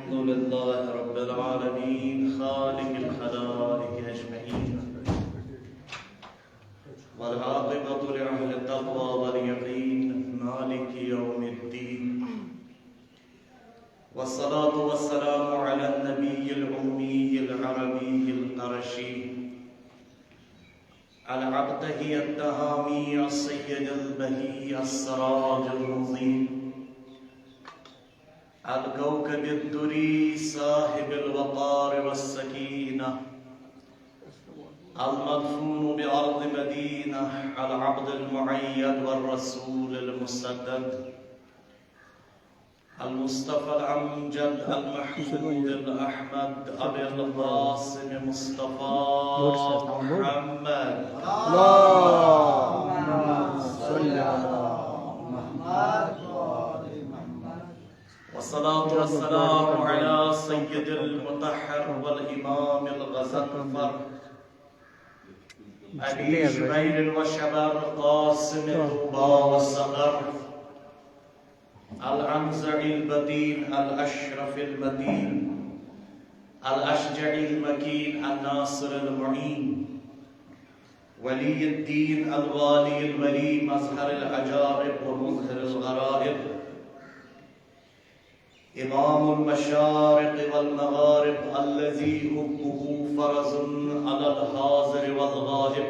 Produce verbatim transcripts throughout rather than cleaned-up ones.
الحمد لله رب العالمين، خالق الخلائق أجمعين، والعاقبة لأهل التقوى واليقين، مالك يوم الدين. والصلاة والسلام على النبي الأمي العربي القرشي، العبقري التهامي السيد البهي السراج المضيء، الكوكب الدري صاحب الوقار والسكينة، المدفون بأرض مدينة، العبد المؤيد والرسول المسدد، المصطفى الأمجد المحمود الأحمد أبي القاسم مصطفى محمد. اللهم صل على محمد وآل محمد. والصلاة والسلام على سيد المطهر والإمام الغزنفر أبي شبير وشبر قاسم طوبى والصقر، العنزع البدين الأشرف المدين، الأشجع المكين الناصر المعين، ولي الدين الوالي الولي مظهر العجائب ومظهر الغرائب، إمام المشارق والمغارب الذي حبه فرض على الحاضر والغائب.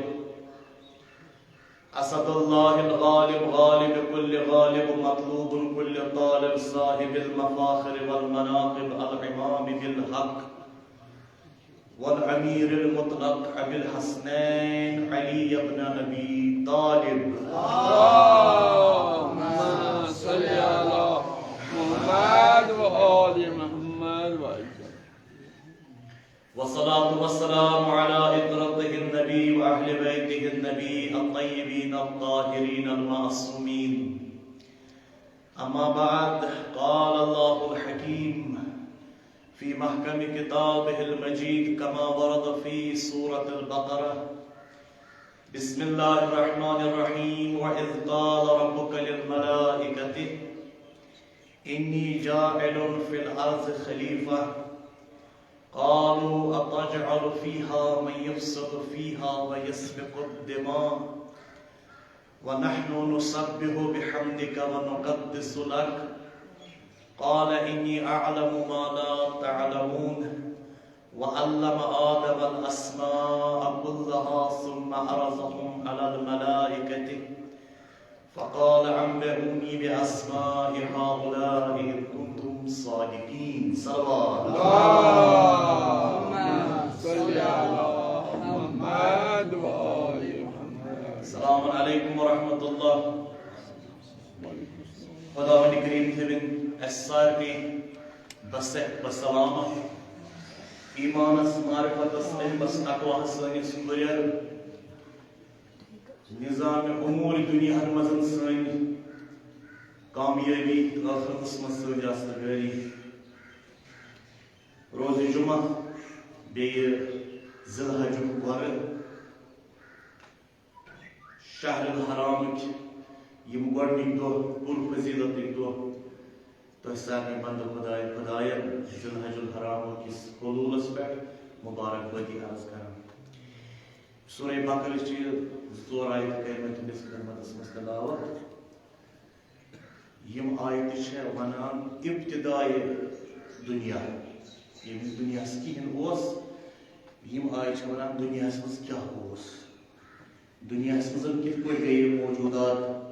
أسد الله الغالب غالب كل غالب مطلوب كل طالب صاحب المفاخر والمناقب الإمام بالحق والأمير المطلق أبي الحسنين علي بن أبي طالب. اللهم صل على محمد وآل محمد وسلم. والصلاة والسلام على إطرته النبي وأهل بيته النبي الطيبين الطاهرين المعصومين. أما بعد، قال الله الحكيم في محكم كتابه المجيد كما ورد في سورة البقرة: بسم الله الرحمن الرحيم. وإذ قال ربك للملائكة إني جاعل في الأرض خليفة قالوا أتجعل فيها من يفسد فيها ويسفك الدماء ونحن نسبح بحمدك ونقدس لك قال إني أعلم ما لا تعلمون. وعلم آدم الأسماء كلها ثم عرضهم على الملائكة فقال أنبئوني بأسماء هؤلاء إن كنتم صادقين. صلوات. اللهم صل على محمد وآل محمد. السلام عليكم ورحمة الله. خداوند کریم تھٲوِن اسہِ سارنٕے بصحت بسلامت، ایمانس، معرفتس، علمس، تقواہس سٲنِس ہُرٮ۪ر نظام امور دنیاہن منٛز سٲنۍ کامیٲبی تہٕ ٲخرتس منٛز سٲنۍ رستگٲری۔ روزِ جمعہ بیٚیہِ ذی الحجُک گۄڈٕ شہر الحرامٕکۍ یِم گۄڈٕنِکۍ دۄہ، پُر فضیلتٕکۍ دۄہ، تۄہہِ سارنٕے بندٕ خداے خداین ذی الحج الحرام کِس حلولس پٮ۪ٹھ مبارک بٲدی عرض کران۔ سورہ بقرہ چھِ زٕ ژور آیتہٕ کٔرمٕتۍ تُہنٛدِس خدمتس منٛز تلاوت۔ یِم آیتہٕ چھےٚ ونان ابتدائے دنیا، ییٚمہِ وِزِ دُنیاہس کِہیٖنۍ اوس، یِم آیتہٕ چھےٚ ونان دُنیاہس منٛز کیٛاہ اوس، دُنیاہس منٛز کِتھ پٲٹھۍ گٔیے موجوٗدات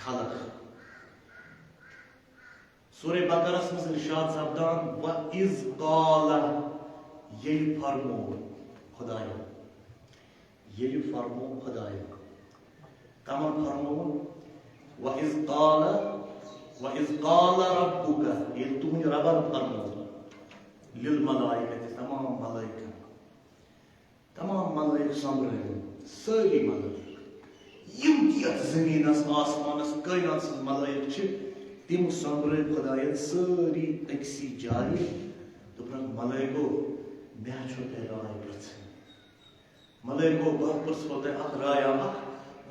خلق۔ سورہ بقرس منٛز ارشاد سپدان، "وَإِذْ قَالَ"، ییٚلہِ فرموو خدایَن، ییٚلہِ فرموو خدایَن، کمن فرموو؟ "وَإِذْ قَالَ، وَإِذْ قَالَ رَبُّكَ"، ییٚلہِ تُہنٛدِ ربن فرموو، "لِلْمَلَائِكَةِ"، تمام ملائکن۔ تمام ملائک سۄمبرٲوِن، سٲری ملائک۔ یِم تہِ یتھ زمینس، آسمانس، کائناتس منٛز ملائک چھِ، تِم سۄمبرٲوۍ خداین سٲری أکسٕے جایہِ۔ دوٚپنکھ، "ملائکو، مےٚ چھو تۄہہِ راے پرژھٕنۍ۔" ملائکو، بہٕ پرژھو تۄہہِ اکھ رایا اکھ،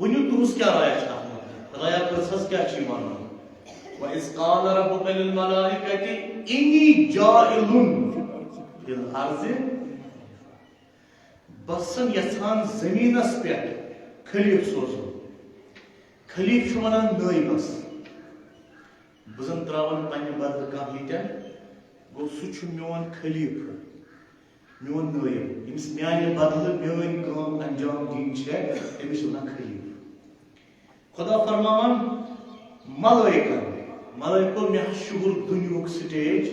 ؤنِو تُہنٛز کیٛاہ رایا چھِ اتھ مُتعلق؟ خدایا، پرژھس کیٛاہ چھِ یہِ ونان؟ وَإِذْ قَالَ رَبُّكَ لِلْمَلَائِكَةِ إِنِّي جَاعِلٌ فِي الْأَرْضِ، بہٕ چھُسَن یَژھان زٔمیٖنَس پٮ۪ٹھ خلیٖفہٕ سوزُن۔ خلیٖفہٕ چھُ وَنان نٲیبَس، بہٕ زَن ترٛاوَن پنٛنہِ بدلہٕ کانٛہہ ییٚتٮ۪ن، گوٚو سُہ چھُ میون خلیٖفہٕ، میون نٲیِب، ییٚمِس میانہِ بدلہٕ میٲنۍ کٲم انجام دِنۍ چھےٚ، أمِس چھِ وَنان خلیٖفہٕ۔ خۄدا فرماوان ملٲیکن، ملٲیکو، مےٚ حظ شُہُر دُنیہُک سٹیج،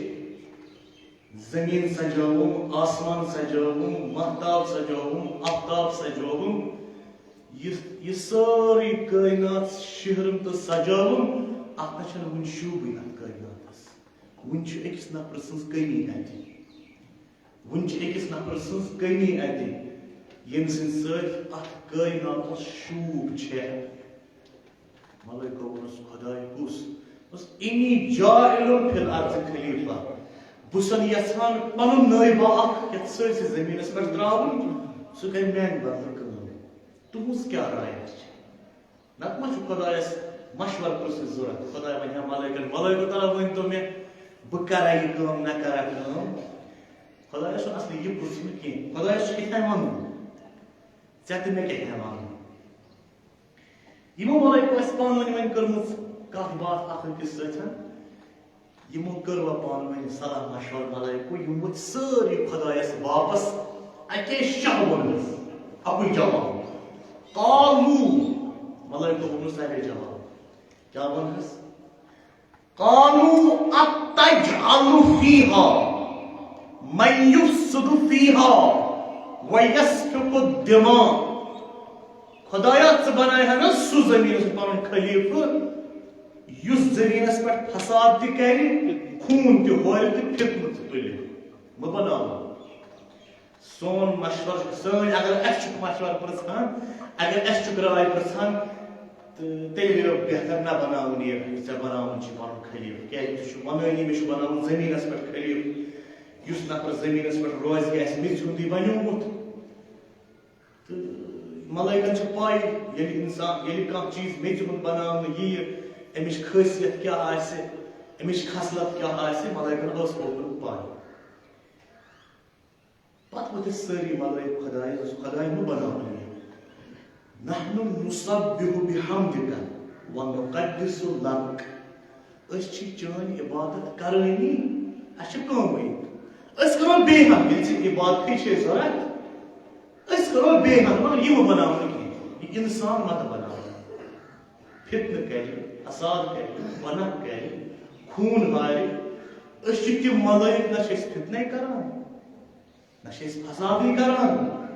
زٔمیٖن سجٲوٕم، آسمان سجٲوٕم، مہتاب سجٲوٕم، آفتاب سجٲوٕم، یہِ یہِ سٲرٕے کٲینات شِہرٕم تہٕ سجٲوٕم، اَتھ نہ چھَنہٕ وُنہِ شوٗبٕے اَتھ کٲیناتَس۔ وُنہِ چھُ أکِس نفرٕ سٕنٛز کٔمی اَتہِ۔ وُنہِ چھِ أکِس نفرٕ سٕنٛز کٔمی اَتہِ، ییٚمہِ سٕنٛدِ سۭتۍ اَتھ کٲیناتَس شوٗب چھےٚ۔ ملٲیکو ووٚنُس، خۄداے کُس؟ دوٚپُس، "انی جاعل فی الارض خلیفہ"۔ بہٕ چھُسَن یَژھان پَنُن نٲیبہ اَکھ یَتھ سٲرسٕے زٔمیٖنَس پٮ۪ٹھ ترٛاوُن، سُہ کَرِ میٛانہِ بدلہٕ کٲم۔ تُہٕنٛز کیٛاہ راے چھِ؟ نتہٕ ما چھُ خۄدایَس مشورٕ پرٛژھنٕچ ضروٗرت؟ خۄداے وَنہِ ہا ملٲیکَن، "ملٲیکو، تَلہ ؤنۍ تو مےٚ، بہٕ کَرا یہِ کٲم، نہ کَرا کٲم؟" خۄدایَس چھُنہٕ اَصلی یہِ پرٛژھمُت کینٛہہ۔ خۄدایَس چھُ یِتھ کٔنۍ وَنُن، "ژےٚ تہٕ مےٚ کیٛاہ چھِ وَنُن؟" یِمو ملٲیکو آسہِ پانہٕ ؤنۍ وۄنۍ کٔرمٕژ کَتھ باتھ اَکھ أکِس سۭتۍ۔ یِمو کٔر وۄنۍ پانہٕ ؤنۍ صلاح مشورٕ ملٲیکو، یِم وٲتۍ سٲری خۄدایَس واپس اَکے شاہ ووٚنمَس، اَکُے جواب۔ قالوا، ملٲیکو ووٚنُس اَکے جواب۔ کیٛاہ ووٚنمَس؟ قالوا اتجعل فیہا من یفسد فیہا ویسفک الدماء۔ خۄدایا، ژٕ بنایہِ ہا نہ سُہ زٔمیٖنَس پَنُن خلیٖفہٕ، یُس زٔمیٖنَس پٮ۪ٹھ فساد تہِ کرِ، خوٗن تہِ ہورِ تہٕ فتنہٕ تہِ تُلہِ؟ مہٕ بناو۔ سون مشورٕ، سٲنۍ، اگر اَسہِ چھُ مشورٕ پرٛژھان، اگر اَسہِ چھُ راے پرٛژھان، تہٕ تیٚلہِ گٔیو بہتر نہ بناوُن یہِ، یہِ ژےٚ بناوُن چھُ پَنُن خلیٖفہٕ۔ کیٛازِ ژٕ چھُ وَنٲنی، مےٚ چھُ بناوُن زٔمیٖنَس پٮ۪ٹھ خلیٖفہٕ۔ یُس نفر زٔمیٖنَس پٮ۪ٹھ روزِ، یہِ آسہِ میٚژِ ہُنٛدُے بنیومُت۔ تہٕ ملٲیکن چھِ پَے، ییٚلہِ اِنسان، ییٚلہِ کانٛہہ چیٖز میٚژِ ہُنٛد بناونہٕ یِیہِ، اَمِچ خٲصیت کیٛاہ آسہِ، اَمِچ خصلت کیٛاہ آسہِ، ملٲیکن ٲس پوٚرمُت پَے۔ پَتہٕ ؤتھۍ أسۍ سٲری ملٲیک خۄدایَس، دوٚپُس، "خۄداے، مہٕ بناو یہِ۔ نحن نسبح بحمدک ونقدس لک۔" أسۍ چھِ چٲنۍ عبادت کرٲنی، اَسہِ چھِ کٲمٕے۔ أسۍ کرو بیٚیہِ ہن، ییٚلہِ ژےٚ عبادتٕے چھے ضوٚرتھ، أسۍ کرو بیٚیہِ ہن، مگر یہِ مہٕ بناو نہٕ کینٛہہ۔ یہِ اِنسان مت بناو۔ فتنہٕ کرِ، فساد کرِ، گۄناہ کرِ، خوٗن ہارِ۔ أسۍ چھِ تِم ملٲیک، نہ چھِ أسۍ فتنَے کران، نہ چھِ أسۍ فسادٕے کران،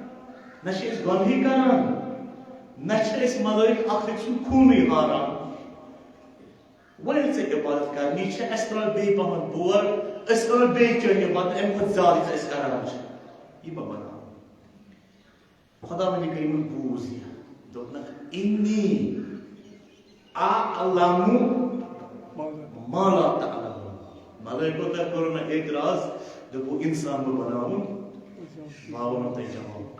نہ چھِ أسۍ گۄنہٕے کران، نہ چھِ أسۍ ملٲیک اکھ أکۍ سُنٛد خوٗنٕے ہاران۔ وۄنۍ ییٚلہِ ژےٚ عبادت کرنی چھِ، اَسہِ ترٛٲو بیٚیہِ پہمتھ بور، أسۍ کرو بیٚیہِ چٲنۍ عبادت، اَمہِ کھۄتہٕ زیادٕ یہِ ژٕ اَسہِ کران چھِ۔ یہِ مہ بناو۔ خۄداوندِ کریٖمن بوٗز یہِ، دوٚپنکھ، "انی اعلم ما لا تعلمون۔" ملٲیکو تۄہہِ کوٚروٕ نہ اعتراض، دوٚپوٕ، "اِنسان مہ بناوُن، بہٕ ہاوو نہٕ تۄہہِ جواب۔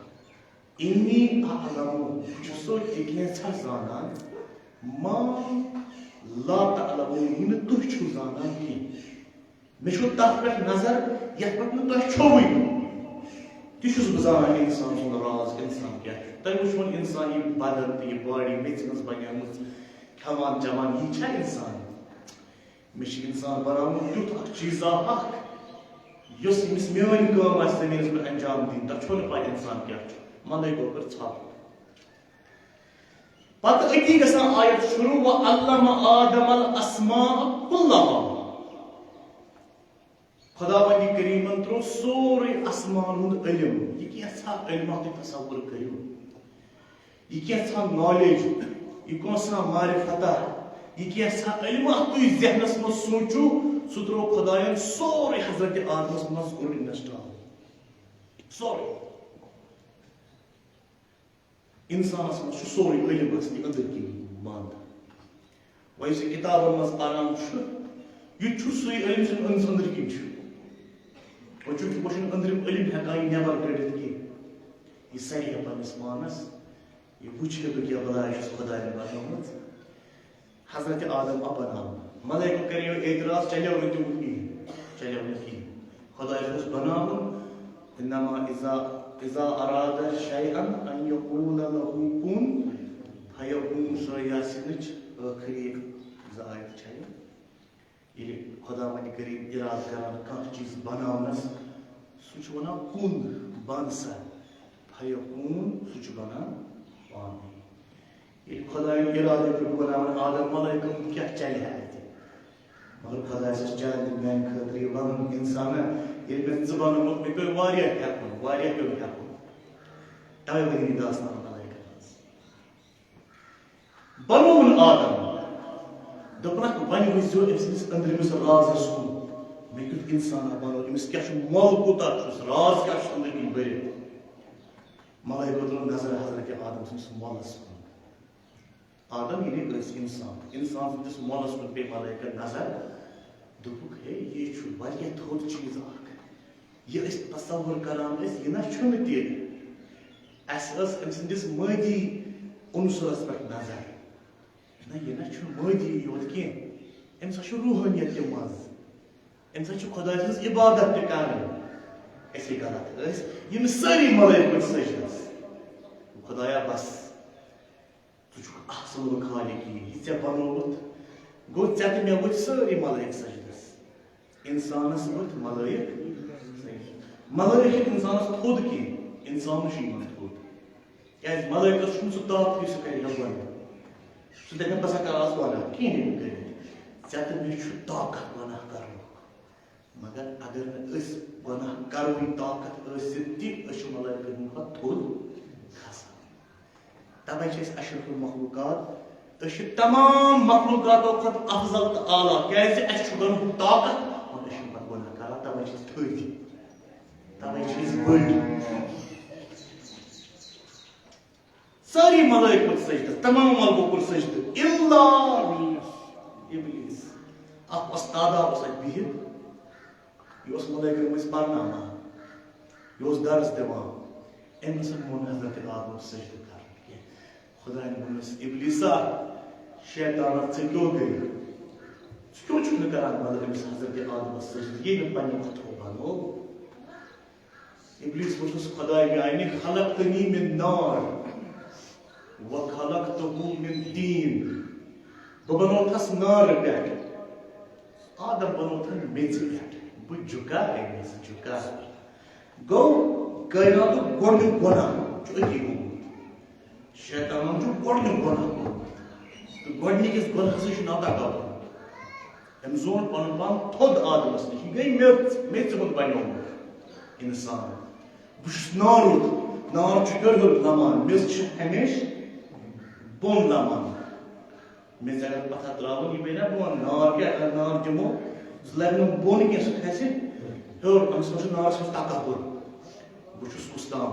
انی اعلم، بہٕ چھُسو تہِ کینٛژھا زانان، ما لا تعلمون، یہِ نہٕ تُہۍ چھِو زانان کینٛہہ۔" مےٚ چھُ تَتھ پٮ۪ٹھ نظر، یَتھ پٮ۪ٹھ نہٕ تۄہہِ چھوٕے۔ تہِ چھُس بہٕ زانان اِنسان سُنٛد راز، اِنسان کیٛاہ چھُ۔ تۄہہِ وٕچھوُن اِنسان یہِ بدن تہٕ یہِ باڈی میٚژِ ہٕنٛز بنیمٕژ، کھٮ۪وان چٮ۪وان، یہِ چھا اِنسان؟ مےٚ چھُ اِنسان بناومُت تیُتھ اکھ چیٖزا اکھ، یۄس، ییٚمِس میٲنۍ کٲم آسہِ زٔمیٖنَس پٮ۪ٹھ انجام دِنۍ۔ تۄہہِ چھو نہٕ پَے اِنسان کیٛاہ چھُ۔ ملٲیکو کٔر ژھۄپہٕ۔ پتہٕ أتی گژھان آیت شروع، "وعلم آدم الاسماء کلہا۔" خۄداوندِ کریٖمن ترٛوو سورُے آسمان ہُنٛد علم۔ یہِ کینٛژھا علما تُہۍ تصور کٔرِو۔ یہِ کینٛژھا نالیج، یہِ کینٛژھا معرفتہ، یہِ کینٛژھا علما تُہۍ ذہنس منٛز سوٗنچِو، سُہ ترٛوو خۄداین سورُے حضرت آدمس منٛز کوٚر انسٹال۔ سورُے۔ اِنسانَس منٛز چھُ سورُے علم اَصلی أنٛدٕرۍ کِنۍ بنٛد۔ وۄنۍ یُس یہِ کِتابَن منٛز پَران چھُ، یہِ تہِ چھُ سُے علم یُس أمِس أنٛدٕرۍ کِنۍ چھُ۔ وۄنۍ چھُ، وۄنۍ چھُنہٕ أنٛدرِم علم ہٮ۪کان یہِ نٮ۪بَر کٔڑِتھ کینٛہہ۔ یہِ سَرِ ہے پنٛنِس پانَس، یہِ وٕچھِ ہے بہٕ کیٛاہ بَلاے چھُس خۄدایَن بَنٲومٕژ۔ حضرت آدم آو بناونہٕ۔ ملائکو کریو اعتراض، چلیو نہٕ تیوٗت کِہیٖنۍ، چلیو نہٕ کِہیٖنۍ۔ خۄدایَس اوس بناوُن، انما اذا، اذا اراد شیئا ان یقول له کن فیکون۔ سورہ یاسینٕچ ٲخری زٕ آیت چھےٚ یہِ۔ ییٚلہِ خۄداوندِ کریم ارادٕ کران کانٛہہ چیٖز بناونس، سُہ چھُ ونان، کُن، بن سا، فیکون، سُہ چھُ بنان پانے۔ ییٚلہِ خۄدایَن ارادٕ کوٚر، بہٕ بناوَن آدم، ملائکن کیٛاہ چلہِ ہا اَتہِ؟ مگر خۄدایَس اوس چانہِ میٛانہِ خٲطرٕ یہِ وَنُن، اِنسانا، ییٚلہِ مےٚ ژٕ بنوومُت، مےٚ پیوٚو واریاہ ہٮ۪کُن، واریاہ پیوٚو ہٮ۪کُن۔ تَوَے ؤنِو یہِ داستان ملائکن منٛز۔ بنووُن آدم۔ دوٚپنکھ، وۄنۍ وٕچھزیو أمۍ سٕنٛدِس أنٛدرِمِس رازس کُن۔ مےٚ کیُتھ اِنسانا بنوو، أمِس کیٛاہ چھُ مۄل، کوٗتاہ چھُس، راز کیٛاہ چھُس أنٛدرۍ کِنۍ بٔرِتھ۔ ملائکو ترٲو نظر حضرت آدم سٕنٛدِس مۄلس کُن۔ آدم یعنی ٲسۍ اِنسان۔ اِنسان سٕنٛدِس مۄلس کُن پیٚیہِ ملائکن نظر۔ دوٚپُکھ، ہے، یہِ چھُ واریاہ تھوٚد چیٖز اکھ۔ یہِ أسۍ تصور کران ٲسۍ، یہِ نہ چھُنہٕ تہِ۔ اَسہِ ٲس أمۍ سٕنٛدِس مٲدی عنصرس پٮ۪ٹھ نظر۔ نہ، یہِ نہ چھُنہٕ مٲدی یوت کینٛہہ۔ أمِس ہا چھُ روحٲنیت تہِ منٛز۔ أمِس ہا چھُ خۄداے سٕنٛز عبادت تہِ کرٕنۍ۔ أسے غلط ٲسۍ۔ یِم سٲری ملٲیِکھ ؤتھۍ سجدس۔ خۄدایا، بس۔ ژٕ چھُکھ احسن الخالقین، یہِ ژےٚ بنووُتھ، گوٚو ژےٚ تہٕ مےٚ ؤتھۍ سٲری ملٲیِک سجدس۔ اِنسانس ؤتھۍ ملٲیِک سجدس۔ ملٲیِک چھِنہٕ اِنسانس تھوٚد کینٛہہ، اِنسانٕے چھُ یِمن تھوٚد۔ کیٛازِ ملٲیِکس چھُنہٕ سُہ طاقتٕے سُہ کرِ ہا گۄناہ۔ سُہ دپہِ ہا، بہٕ سا کرٕ آز گۄناہ، کِہیٖنۍ ہیٚکہِ کٔرِتھ۔ ژےٚ تہٕ مےٚ چھُ طاقت گۄناہ کرنُک۔ مگر اگر نہٕ أسۍ گۄناہ کروٕے طاقت ٲسِتھ تہِ، أسۍ چھِ ملٲیکن ہٕنٛدِ کھۄتہٕ تھوٚد کھسان۔ توے چھِ أسۍ اشرف المخلوقات، أسۍ چھِ تمام مخلوقاتو کھۄتہٕ افضل تہٕ اعلیٰ، کیازِ اَسہِ چھُ گۄناہُک طاقت، مگر أسۍ چھِنہٕ پتہٕ گۄناہ کران، توے چھِ أسۍ تھٔدۍ، توے چھِ أسۍ بٔڑۍ۔ سٲری ملٲیِک ؤتھۍ سجدس، تمام ملکو کوٚر سجدٕ، الا ابلیس۔ اکھ وۄستادا اوس اتہِ بِہِتھ، یہِ اوس ملٲیکن مٔنٛزۍ پرناوان، یہِ اوس درس دِوان۔ أمۍ نسا مون حضرت آدمس سجدٕ کرُن کینٛہہ۔ خۄداین ووٚنُس، ابلیسا، شیطانا، ژےٚ کیٛاہ گٔے؟ ژٕ کیٛاہ چھُکھ نہٕ کران، مطلب، أمِس حضرت آدمس سجدٕ، ییٚمۍ مےٚ پننہِ وقتہٕ بنوو؟ ابلیس ووٚنُس، خداے میانہِ، خلقتنی من نار و خلقتہ من طین۔ بہٕ بنووتھس نارٕ پٮ۪ٹھ، آدم بنووتھن میٚژِ پٮ۪ٹھ۔ بہٕ جُکا أمِس، جُکا۔ گوٚو، کائناتُک گۄڈٕنیُک گۄناہ چھُ أتی گوٚمُت۔ شیطانن چھُ گۄڈٕنیُک گۄناہ کوٚرمُت۔ تہٕ گۄڈٕنِکِس گۄناہسٕے چھُ ناو تکبر۔ أمۍ زون پنُن پان تھوٚد آدمس نِش۔ یہِ گٔے میٚژ، میٚژِ ہُنٛد بنیومُت انسان۔ بہٕ چھُس نارُک، نار چھُ ہیوٚر ہیوٚر لمان، میٚژ چھِ ہمیشہِ بۄن لمان۔ میٚژِ اگر پتھر ترٛاوُن، یہِ پیٚیہِ نا بۄن۔ نار کیٛاہ، اگر نار دِمو، سُہ لگہِ نہٕ بۄن کینٛہہ، سُہ کھسہِ ہیوٚر۔ أمِس منٛز چھُ نارس منٛز تکبر۔ بہٕ چھُس کُس تام،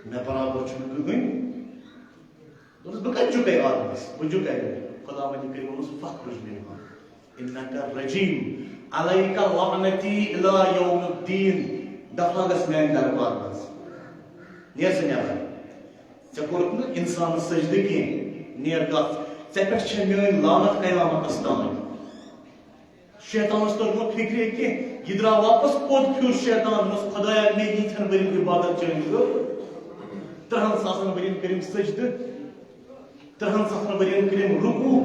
مےٚ برابر چھُنہٕ کٕہٕنۍ۔ دوٚپُس، بہٕ کَتہِ جُکَے آدمَس؟ بہٕ جُکَے نہٕ۔ خۄداوندِ کٔرِم ووٚنُس، فخرج منها، انک رجیم، علیک لعنتی الی یوم الدین۔ دفعہ گژھ میانہِ دربار منٛز۔ نیر ژٕ نٮ۪بر۔ ژےٚ کوٚرُتھ نہٕ اِنسانَس سجدٕ کینٛہہ۔ نیر گژھ۔ ژےٚ پٮ۪ٹھ چھےٚ میٲنۍ لعنت قیامتس تام۔ شیطانس توٚر نہٕ فکرے کینٛہہ، یہِ درٛاو واپس پوٚت پھیُر۔ شیطان دوٚپنس، خۄدایا، مےٚ ییٖژہن ؤرین عبادت چٲنۍ کٔر، ترٕہن ساسن ؤرین کٔرِم سجدٕ، ترٕہن ساسن ؤرین کٔرِم رکوع،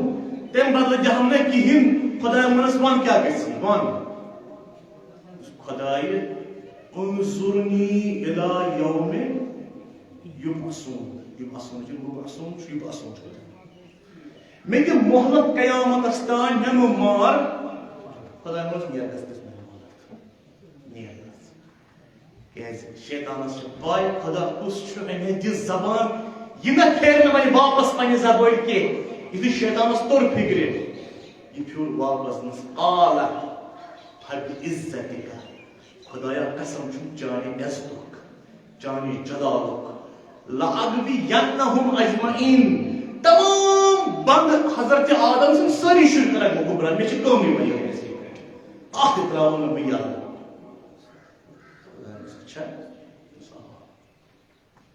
تمہِ بدلہٕ دِہم نہٕ کِہیٖنۍ۔ خۄدایا ووٚنُس، وَن کیٛاہ گژھِ، وَن۔ خۄدایہِ، انظرنی الی یوم یبعثون، یبعثون چھُ مبعثون چھُ، یبعثون چھُ۔ مےٚ دِ مۄہلت قیامتس تام، مےٚ مہٕ مار۔ خۄداے ووٚنُس، نیر گژھ، دِژ مےٚ مۄہلت۔ نیر گژھ۔ کیازِ؟ شیطانس چھِ پاے، خۄدا کُس چھُ، أمۍ ہیٚتۍ دِژ زبان، یہِ نہ پھیرِ نہٕ وۄنۍ واپس پننہِ زبٲنۍ کینٛہہ۔ یُتھُے شیطانس توٚر فکرِ، یہِ پھیوٗر واپس، دوٚپنس، قال فبعزتک، خۄدایا، قسم چھُم چانہِ عزتُک، چانہِ جلالُک، لأغوینہم اجمعین، تمام بندٕ حضرت آدم سٕنٛدۍ سٲری شُرۍ کرکھ بہٕ گمراہ، مےٚ چھِ کٲمٕے وۄنۍ یِہوٚے نصیب۔ اکھ تہِ ترٛاوو نہٕ بہٕ یلہٕ۔ اچھا۔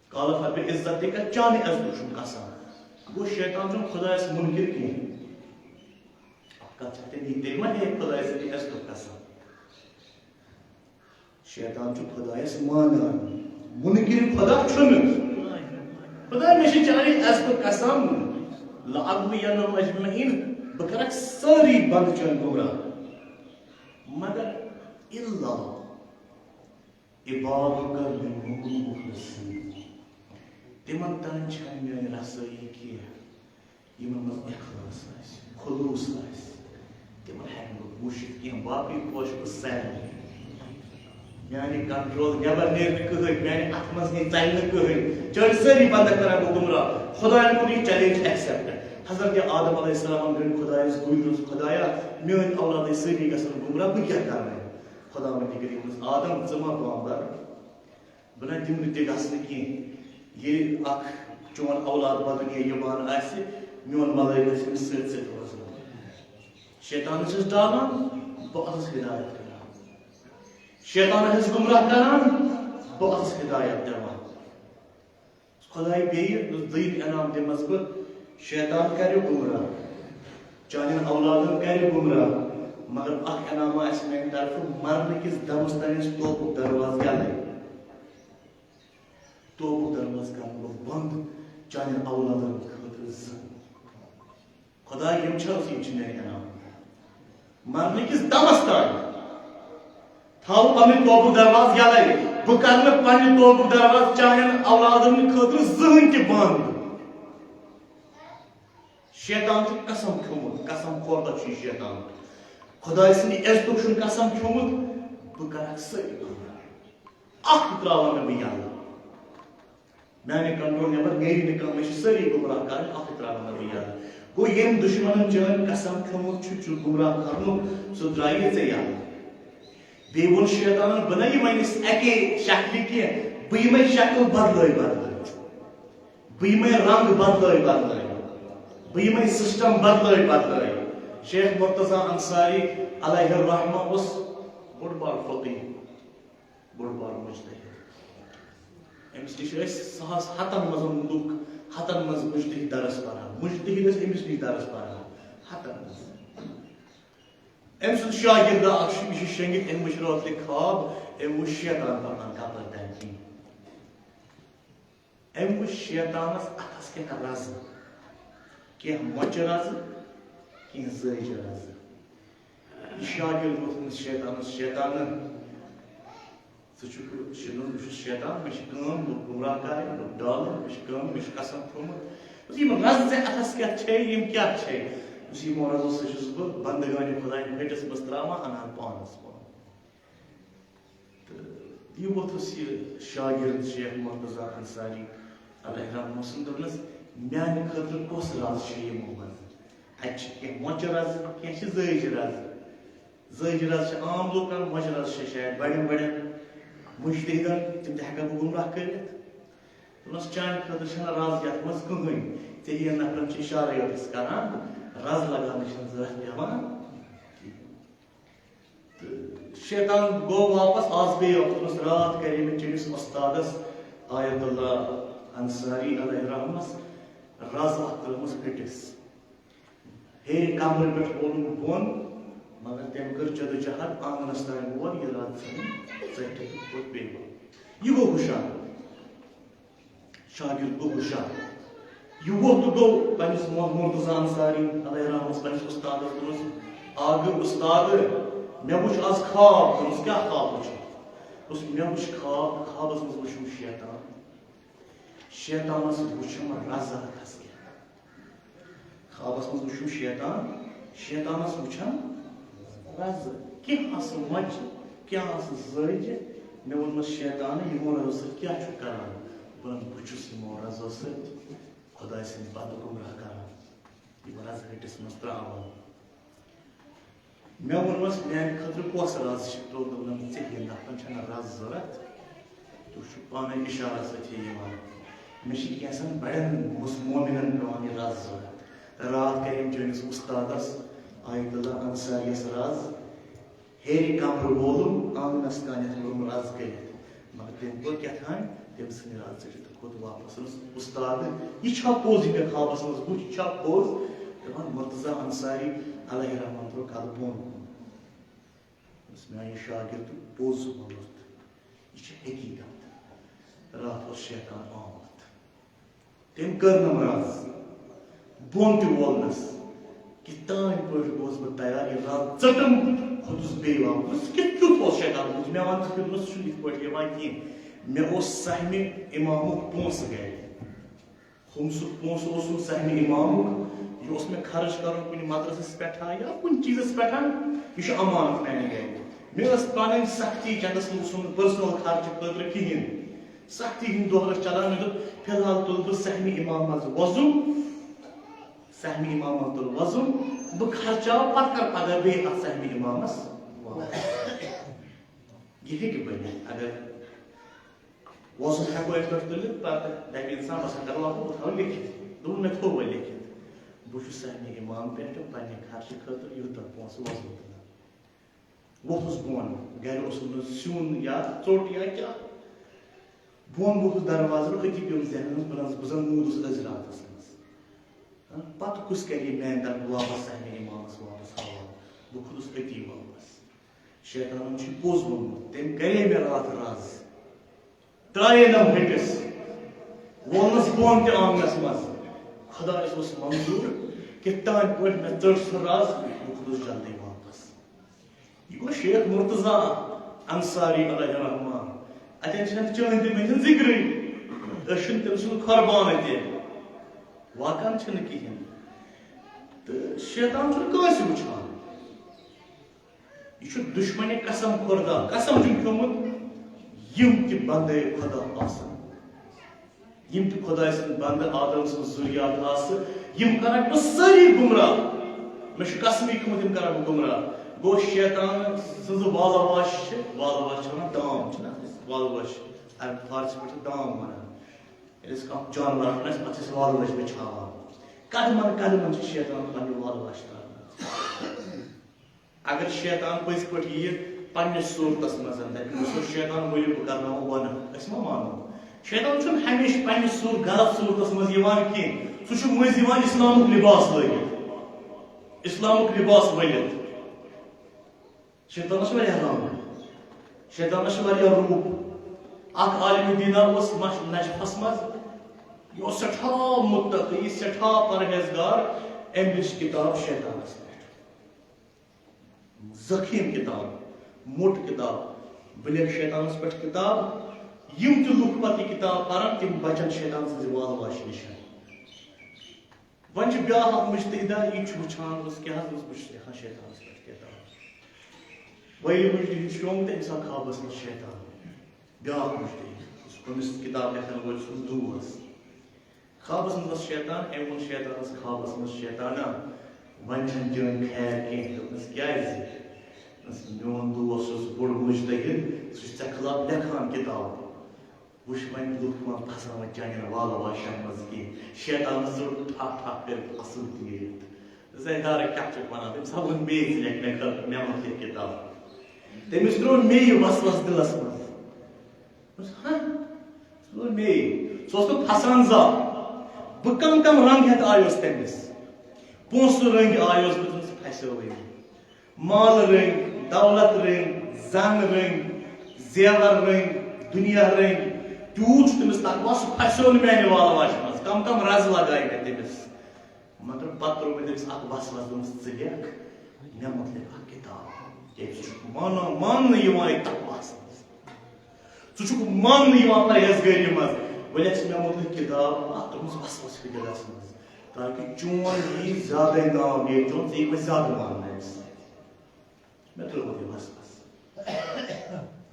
قال فبعزتک، چانہِ عزتُک چھُم قسم۔ گوٚو، شیطان چھُنہٕ خۄدایس مُنکِر کِہیٖنۍ۔ کتھ چھِ تیٚلہِ، یہِ تیٚلہِ ما ہیٚیہِ خۄداے سٕنٛدِ عزتُک قسم؟ شیطان چھُ خۄدایَس مانان، مُنکِرِ خۄدا چھُنہٕ۔ خۄداے، مےٚ چھِ چانہِ عزتُک قسم، لَأَغْوِيَنَّهُمْ أَجْمَعِينَ، بہٕ کَرَکھ سٲری بنٛد چٲنۍ گمراہ۔ مگر الا عبادك منهم المخلصين، تِمن تام چھنہٕ میٲنۍ رسٲیی کینٛہہ یِمن منٛز اخلاص آسہِ، خلوص آسہِ، تِمن ہٮ۪کہٕ نہٕ بہٕ وٕچھِتھ کینٛہہ۔ باقٕے پوشہٕ بہٕ سارنٕے۔ میانہِ کنٹرول نٮ۪بر نیرِ نہٕ کٕہٕنۍ، میانہِ اتھٕ منٛز نیرِ ژلہِ نہٕ کٕہٕنۍ۔ چٲنۍ سٲری بنٛدٕ کرن بہٕ گمراہ۔ خۄداین کوٚر یہِ چیلنج ایکسپٹ۔ حضرت آدم علیہ السلامن گٔنڈۍ خۄدایس گُرۍ، دوٚپُس، خۄدایا، میٲنۍ اولادٕے سٲری گژھن گمراہ، بہٕ کیٛاہ کرٕ وۄنۍ؟ خۄداوندِ کریٖمس، آدم، ژٕ ما بامبر؟ بہٕ نہ دِمہٕ نہٕ تہِ گژھنہٕ کینٛہہ۔ ییٚلہِ اکھ چون اولاد بدُنیا یِوان آسہِ، میون ملٲیکہٕ گژھِ أمِس سۭتۍ سۭتۍ روزُن۔ شیطانس چھُس ڈالان، بہٕ اوسُس ہدایت کران۔ شیطانس چھُس گمراہ کران، بہٕ اوسُس ہدایت دِوان۔ خۄداے بیٚیہِ دوٚیِم انعام دِمس بہٕ، شیطان کرِ گمراہ، چانٮ۪ن اولادن کرِ گمراہ، مگر اکھ انعام آسہِ میانہِ طرفہٕ، مرنہٕ کِس دمس تام آسہِ توبُک دروازٕ یلے۔ توبُک دروازٕ کرٕ بہٕ بنٛد چانٮ۪ن اولادن خٲطرٕ زٕ۔ خۄداے، یِم چھا، یِم چھِ میٲنۍ انعام۔ مرنہٕ کِس دمس تام تھاو پنٕنۍ توبُک دروازٕ یلے۔ بہٕ کرٕ نہٕ پننہِ توبُک دروازٕ چانٮ۪ن اولادن خٲطرٕ زٕہٕنۍ تہِ بنٛد۔ شیطان چھُ قسم کھیوٚمُت، قسم خوردہ چھُ یہِ شیطان۔ خۄداے سٕنٛدِ عزتُک چھُن قسم کھیوٚمُت، بہٕ کرکھ سٲری گمراہ۔ اکھ تہِ تراوان نہٕ بہٕ یلہٕ۔ میانہِ کنٹرول نٮ۪بر نیرِ نہٕ کانٛہہ، مےٚ چھِ سٲری گمراہ کرٕنۍ، اکھ تہِ تراوان نہٕ بہٕ یلہٕ۔ گوٚو، ییٚمۍ دُشمنن چٲنۍ قسم کھیوٚمُت چھُ، چھُ گمراہ کرنُک، سُہ درٛایہِ ژےٚ یلہٕ۔ بیٚیہِ ووٚن شیطانن، بہٕ نہ یِمے نہٕ اکے شکلہِ کینٛہہ، بہٕ یِمے شکل بدلٲے بدلٲے، بہٕ یِمے رنگ بدلٲے بدلٲے، بہٕ یِمے سسٹم بدلٲے بدلٲے۔ شیخ مرتضی انصاری علیہ الرحمہ اوس بوٚڑ بار فقیہ، بوٚڑ بار مجتہد۔ أمِس نِش ٲسۍ ساس ہتن منٛز لُکھ، ہتن منٛز مجتہد درس پران، مجتہد ٲسۍ أمِس نِش درس پران، ہتن منٛز۔ أمۍ سُنٛد شاگرد اکھ چھُ، یہِ چھُ شۄنٛگِتھ، أمۍ وٕچھ راتھ تہِ خواب، أمۍ وٕچھ شیطان پکان کپر تَمہِ کِنۍ۔ أمۍ وٕچھ شیطانس اتھس کٮ۪تھ رزٕ، کینٛہہ مۄچہِ رزٕ، کینٛہہ زٲوجہِ رزٕ۔ یہِ شاگرد ووٚتھ أمِس شیطانس، شیطانہ، ژٕ چھُکھ شِنُن، بہٕ چھُس شیطان، مےٚ چھِ کٲم لُکھ گمراہ کرٕنۍ، لُکھ ڈالٕنۍ، مےٚ چھِ کٲم، مےٚ چھُ قسم کھیوٚمُت۔ دوٚپُس، یِم رزٕ ژےٚ اتھس کٮ۪تھ چھے، یِم کیٛاہ چھے؟ دوٚپُس، یِمو رزو سۭتۍ چھُس بہٕ بندگانِ خۄدایہِ ہٕنٛدِس ہٹِس منٛز تراوان، انان پانس کُن۔ تہٕ یہِ ووٚتھُس یہِ شاگرد شیخ مرتضی انصاری علیہ رحمہ سُنٛد، دوٚپنس، میانہِ خٲطرٕ کۄس رز چھِ یِمو منٛز؟ اتہِ چھِ کینٛہہ مۄچہِ رزٕ، کینٛہہ چھِ زٲوجہِ رزٕ۔ زٲوجہِ رز چھِ عام لوٗکن، مۄچہِ رز چھِ شاید بڑٮ۪ن بڑٮ۪ن مجتہدن، تِم تہِ ہٮ۪کن بہٕ گمراہ کٔرِتھ۔ دوٚپنس، چانہِ خٲطرٕ چھنہٕ رز یتھ منٛز کٕہٕنۍ۔ ژےٚ ہِوٮ۪ن نفرن چھِ اشارے یوت أسۍ کران، رز لگاونٕچ چھنہٕ ضروٗرت پٮ۪وان کِہیٖنۍ۔ تہٕ شیطان گوٚو واپس، آز بیٚیہِ اوس راتھ کرے مےٚ چٲنِس وۄستادس آیت اللہ انصاری علیہ رحمس رز اکھ ترٲومٕژ ہٹِس۔ ہیٚرِ کمرٕ پٮ۪ٹھ وولُم بۄن، مگر تٔمۍ کٔر جدوجہد آنگنس تام وول یہِ رز ژھٕنٕنۍ ژٔٹِتھ تہٕ پوٚت بیٚیہِ وول۔ یہِ گوٚو ہُشار۔ شاگرد گوٚو ہُشار۔ یہِ ووٚتھ تہٕ گوٚو پننِس مو-، مرتضی انصاری علیہ رحمس، پننِس اُستادس، دوٚپنس، "آ گوٚو اُستاد، مےٚ وُچھ آز خواب۔" دوٚپنس، "کیٛاہ خواب وُچھُتھ؟" دوٚپُس، "مےٚ وُچھ خواب، خوابس منٛز وُچھُم شیطان۔ شیطانس وُچھُم رزٕ اتھس کٮ۪تھ۔" خوابس منٛز وُچھُم شیطان، شیطانس وُچھان رزٕ، کینٛہہ آسہٕ مۄچہِ، کینٛہہ آسہٕ زٲوجہِ۔ مےٚ ووٚنمس، "شیطان، یِمو رزو سۭتۍ کیٛاہ چھُکھ کران؟" دوٚپُن، "بہٕ چھُس یِمو رزو سۭتۍ خۄداے سٕنٛدۍ بندٕ گمراہ کران، یِم رزٕ ہٹِس منٛز تراوان۔" مےٚ ووٚنمس، "میانہِ خٲطرٕ کۄس رز چھِ؟" تہٕ دوٚپُن، "ژےٚ ہِوٮ۪ن نفرن چھنہٕ رز ضروٗرت، تُہۍ چھِو پانے اشارس سۭتۍ یِوان۔ مےٚ چھِ کینٛژن بڑٮ۪ن مُس-، مومنن پٮ۪وان یہِ رز ضروٗرت۔" راتھ کٔرِم چٲنِس اُستادس آیت اللہ انصاریس رز، ہیٚرِ کمرٕ وولُم، آنگنس تانٮ۪تھ وولُم رز کٔرِتھ۔ مگر تٔمۍ کوٚر کیٛاہ تام، تٔمۍ ژھٕنۍ رز ژٔٹِتھ تہٕ کھوٚت واپس۔ دوٚپمس، "اُستاد، یہِ چھا پوٚز، یہِ مےٚ خوابس منٛز وُچھ، یہِ چھا پوٚز؟" دپان، مرتضی انصاری علیہ رحمان ترٛوو قدٕ بۄن کُن۔ دوٚپُس، میٛانہِ شاگرد، پوٚز ووٚنُتھ، یہِ چھِ حقیٖقت۔ راتھ اوس شیطان آمُت۔ تٔمۍ کٔرنَم رَز، بۄن تہِ وولنَس۔ کِتھ تام پٲٹھۍ گوس بہٕ تیار، یہِ رَز ژٔٹٕم، کھوٚتُس بیٚیہِ واپس۔ کِتھ کیُتھ اوس شیطان؟ دوٚپُس، مےٚ وَن ژٕ کیُتھ؟ دوٚپمَس، سُہ چھُنہٕ یِتھ پٲٹھۍ یِوان کینٛہہ۔ مےٚ اوس سہمِ اِمامُک پونٛسہٕ گَرِ۔ ہُم سُہ پونٛسہٕ اوسُم سہمِ اِمامُک، یہِ اوس مےٚ خرٕچ کَرُن کُنہِ مدرسَس پٮ۪ٹھ ہا یا کُنہِ چیٖزَس پٮ۪ٹھ ہا، یہِ چھُ اَمانَت میٛانہِ گَرِ۔ مےٚ ٲس پَنٕنۍ سختی، چَندَس منٛز اوسُم نہٕ پٔرسٕنَل خرچہٕ خٲطرٕ کِہیٖنۍ۔ سختی ہِنٛدۍ دۄہ ٲسۍ چَلان، مےٚ دوٚپ، فی الحال تُلہٕ بہٕ سہمِ اِمامَس وۄزُم، سہمِ اِمامَس تُل وۄزُم، بہٕ خرچاوٕ، پَتہٕ کَرٕ پَگاہ بیٚیہِ اَتھ سہمِ اِمامَس واپَس۔ یہِ ہیٚکہِ بٔنِتھ، اگر وۄزُم ہٮ۪کو یِتھ پٲٹھۍ تُلِتھ، پَتہٕ دَپہِ اِنسان، بہٕ ہسا کَرٕ وۄزُم، بہٕ تھاوٕ لیکھِتھ۔ دوٚپُن، مےٚ تھوٚو وۄنۍ لیکھِتھ۔ بہٕ چھُس سہمِ اِمام پٮ۪ٹھ پنٛنہِ خرچہٕ خٲطرٕ یوٗتاہ پونٛسہٕ وۄزُم تُلان۔ ووٚتھُس بۄن، گَرِ اوسُم نہٕ سیُن یا ژوٚٹ یا کیٛاہ۔ بۄن ووٚتھُس دروازٕ، أتی پیوٚم ذہنَس منٛز، بہٕ زَن، بہٕ زَن موٗدُس أزۍ راتَس منٛز۔ ہاں، پَتہٕ کُس کَرِ یہِ میٛانہِ طرفہٕ واپَس سہمِ اِمامَس واپَس حوالہٕ؟ بہٕ کھوٚتُس أتی واپَس۔ شیطانَن چھُ پوٚز ووٚنمُت، تٔمۍ کَرے مےٚ راتھ رَز۔ ترٛایے نَم ۂٹِس، وولنَس بۄن تہِ آنٛگنَس منٛز۔ خۄدایَس اوس منظوٗر، کِتھ تام پٲٹھۍ مےٚ ژٔٹ سۄ رَز، بہٕ کھوٚتُس جلدی واپَس۔ یہِ گوٚو شیخ مرتضیٰ انصاری علیہ الرحمٰن۔ اَتٮ۪ن چھِنہٕ چٲنۍ تہِ مےٚ چھِنہٕ ذِکرٕے۔ أسۍ چھِنہٕ تٔمۍ سُنٛد قۄربانہٕ تہِ۔ واقعاً چھِنہٕ کِہیٖنۍ۔ تہٕ شیطان چھُنہٕ کٲنٛسہِ وٕچھان۔ یہِ چھُ دُشمنِ قسم خوردہ، قسم چھُم کھیوٚمُت، یِم تہِ بندے خۄدا آسن، یِم تہِ خۄداے سٕنٛدۍ بندٕ، آدم سٕنٛز ذُریات آسہٕ، یِم کرکھ بہٕ سٲری گمراہ۔ مےٚ چھُ قسمٕے کھیوٚمُت، یِم کرکھ بہٕ گمراہ۔ گوٚو شیطان سٕنٛز والہٕ واش چھِ، والہٕ واش چھِ وَنان دام، چھِنہ أسۍ والہٕ واش، اَمہِ فارسی پٲٹھۍ چھِ دام وَنان۔ ییٚلہِ أسۍ کانٛہہ جانور رَٹُن آسہِ، پَتہٕ چھِ أسۍ والہٕ واش بِچھاوان۔ قدمن قدمن چھِ شیطان پننہِ والہٕ واش ترٛاوان۔ اگر شیطان پٔزۍ پٲٹھۍ یِیہِ پننِس صوٗرتس منٛز، دَپہِ، "وٕچھِو شیطان، ؤلِو بہٕ کرناوو گۄناہ"، أسۍ ما مانو؟ شیطان چھُنہٕ ہمیشہِ پننِس صوٗر-، غلط صوٗرتس منٛز یِوان کینٛہہ، سُہ چھُ مٔنٛزۍ یِوان اِسلامُک لِباس لٲگِتھ، اِسلامُک لِباس ؤلِتھ۔ شیطانس چھِ واریاہ رنٛگ، شیطانس چھِ واریاہ روٗپ۔ اکھ عالمِ دیٖنا اوس مش-، نجفس منٛز، یہِ اوس سٮ۪ٹھاہ مُتقی، سٮ۪ٹھاہ پرہیزگار، أمۍ لیٚچھ کِتاب شیطانس پٮ۪ٹھ۔ ضخیم کتاب، موٚٹ کتاب، بہٕ لیکھٕ شیطانس پٮ۪ٹھ کتاب۔ یِم تہِ لُکھ پتہٕ یہِ کتاب پرن، تِم بچن شیطان سٕنٛزِ والہٕ واشہِ نِش۔ وۄنۍ چھُ بیٛاکھ اکھ مُجتہدہ، یہِ چھُ وٕچھان، دوٚپُس، کیٛاہ حظ؟ دوٚپُس، بہٕ چھُس لیکھان شیطانس پٮ۪ٹھ کتاب۔ وۄنۍ ییٚلہِ مُجتہد چھُ آمُت، أمِس آو خوابس منٛز شیطان، بیٛاکھ مُجتہد، یُس أمِس کتاب لیکھن وول چھُ، سُہ دوس۔ خوابس منٛز اوس شیطان، أمۍ ووٚن شیطانس خوابس منٛز، "شیطانا، وۄنۍ چھَنہٕ چٲنۍ خیر کینٛہہ۔" دوٚپنَس، "کیٛازِ؟" دوٚپنَس، "میون دوس چھُ سُہ بوٚڑ مُجتہد، سُہ چھُ ژےٚ خلاف لیکھان کِتاب۔ وٕچھ وۄنۍ لُکھ ما پھساوَن چانٮ۪ن والہٕ واشَن منٛز کینٛہہ۔" شیطانس ژوٚٹ ٹھاہ ٹھاہ کٔرِتھ اَصٕل تیٖرِتھ۔ دوٚپُس، "ہے یارٕ، کیٛاہ چھُکھ وَنان؟ تٔمِس ہا ووٚن مے، ژٕ لیکھ مےٚ خٲطرٕ، مےٚ متعلق کِتاب۔ تٔمِس ترٛوو مے یہِ وسوسہٕ دِلس منٛز۔" دوٚپُس، "ہہ؟" سُہ گوٚو مے۔ سُہ اوس نہٕ پھسان زانٛہہ۔ بہٕ کم کم رنگ ہٮ۪تھ آیوس تٔمِس۔ پونٛسہٕ رٔنگۍ آیوس بہٕ تٔمِس پھسیووٕے۔ مال رٔنگۍ، دولت رٔنگۍ، زن رٔنگۍ، زیور رٔنگۍ، دُنیا رٔنگۍ۔ تیوٗت چھُ تٔمِس تقویٰ، سُہ پھسیو نہٕ میانہِ والہٕ واشہِ منٛز۔ کم کم رز لگایہِ مےٚ تٔمِس۔ مگر پتہٕ ترٛوو مےٚ تٔمِس اکھ وسوسہٕ، دوٚپمَس، "ژٕ لیکھ مےٚ متعلق اکھ کِتاب، کیازِ ژٕ چھُکھ مانان، ماننہٕ یِوان یہِ تقواہَس منٛز۔ ژٕ چھُکھ ماننہٕ یِوان پرہیزگٲری منٛز۔ وۄنۍ لیکھ ژٕ مےٚ متعلق کِتاب اکھ۔" ترٛوومَس وسوسہٕ ہیوٗ دِلَس منٛز، تاکہِ چون یی زیادَے ناو نیرِ، چون ژٕ یِکھ وۄنۍ زیادٕ ماننہٕ أمِس سۭتۍ۔ مےٚ ترٛوو یہِ وسوسہٕ۔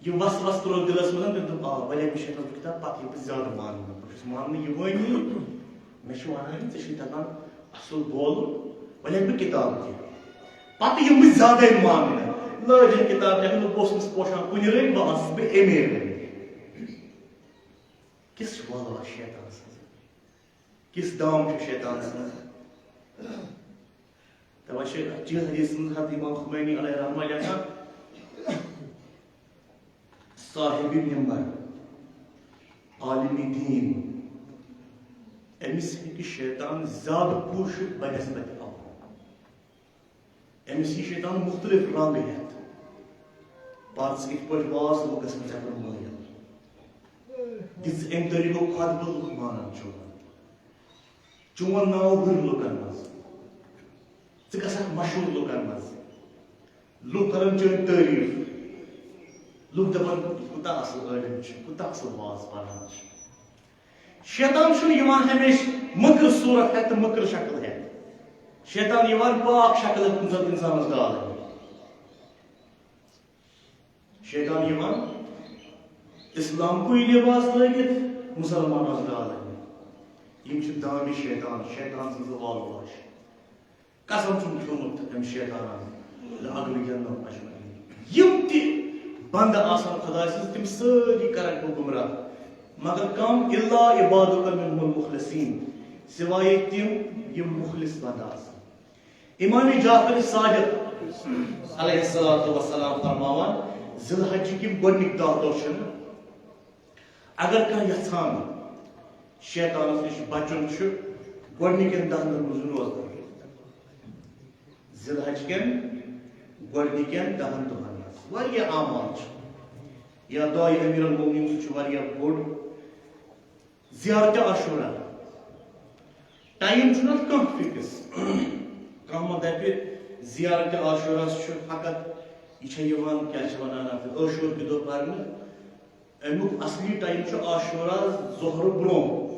یہِ وسوسہٕ ترٛوو دِلَس منٛز، تٔمۍ دوٚپ، "آ، وۄنۍ لیکھٕ بہٕ شیطان کِتاب، پَتہٕ یِمہٕ بہٕ زیادٕ ماننہٕ۔ بہٕ چھُس ماننہٕ یِوٲنی، مےٚ چھُ وَنان، ژےٚ چھُے تَگان اَصٕل بولُن، وۄنۍ لیکھٕ بہٕ کِتاب تہِ۔" پَتہٕ یِمہٕ بہٕ زیادَے ماننہٕ۔ لٲج أمۍ کِتاب لیکھٕنۍ، بہٕ اوسُس نہٕ پوشان کُنہِ رٔنٛگۍ، وۄنۍ آسَس بہٕ اَمے رٔنٛگۍ۔ کِژھ چھِ والہٕ واش شیطان سٕنٛز؟ کِژھ دام چھِ شیطان سٕنٛز؟ تَوَے چھِ اَتھ چیٖز حدیث منٛز حضرت امام خمینی علیہ رحمہ لیکھان، صاحب ممبر، عالم دین، أمِس ہیٚکہِ شیطان زیادٕ پوٗشِتھ بنسبت اللہ۔ أمِس یی شیطان مُختٔلِف رنٛگ ہٮ۪تھ۔ پَر ژٕ یِتھ پٲٹھۍ واز لُکَس منٛز ژےٚ کوٚر مٲیِل۔ دِژ أمۍ طریٖقو خۄطبہٕ لُکھ مانان چھُ۔ چون ناو ہُرِ لُکَن منٛز۔ ژٕ گژھکھ مشہوٗر لُکَن منٛز۔ لُکھ کَرَن چٲنۍ تعریٖف۔ لُکھ دَپَن، "یہِ کوٗتاہ اَصٕل عٲلِم چھُ، کوٗتاہ اَصٕل واز پَران چھُ۔" شیطان چھُنہٕ یِوان ہمیشہِ مٔکٕر صوٗرت ہٮ۪تھ تہٕ مٔکٕر شکل ہٮ۪تھ۔ شیطان یِوان پاک شکل ہٮ۪تھ کُنہِ ساتہٕ اِنسانَس گالہٕ۔ شیطان یِوان اِسلام کُے لباس لٲگِتھ مُسلمانَس گالہٕ۔ یِم چھِ دامِ شیطان، شیطان سٕنٛز وال واش۔ قسم چھُم کھیوٚمُت أمۍ شیطانَن، لَأَغْوِيَنَّهُمْ أَجْمَعِينَ۔ یِم تہِ بندٕ آسَن خۄداے سٕنٛز، تِم سٲری کَرَکھ بہٕ گُمراہ۔ مگر کم؟ إِلَّا عِبَادَكَ مِنْهُمُ الْمُخْلَصِينَ، سوائے تِم یِم مُخلص بندٕ آسَن۔ امام جعفر صادق علیہ الصلوۃ والسلام فرماوان، ذی الحجٕکۍ یِم گۄڈٕنِکۍ دَہ دۄہ چھِنہٕ، اگر کانٛہہ یژھان شیطانس نِش بچُن چھُ، گۄڈٕنِکٮ۪ن دَہَن دۄہَن منٛز روزٕ۔ ذی الحج کٮ۪ن گۄڈٕنِکٮ۪ن دَہَن دۄہَن منٛز واریاہ اعمال چھِ۔ یا دعائے امیر المومنین سُہ چھُ واریاہ بوٚڑ۔ زیارت عاشورہ، ٹائم چھُنہٕ اَتھ کانٛہہ فکس۔ کانٛہہ ما دَپہِ زیارت عاشورہ چھُ فقط، یہِ چھےٚ یِوان، کیٛاہ چھِ وَنان اَتھ، عاشور کہِ دۄہ پَرنہٕ۔ اَمیُک اصلی ٹائم چھُ عاشورہ ظہرٕ برونٛہہ،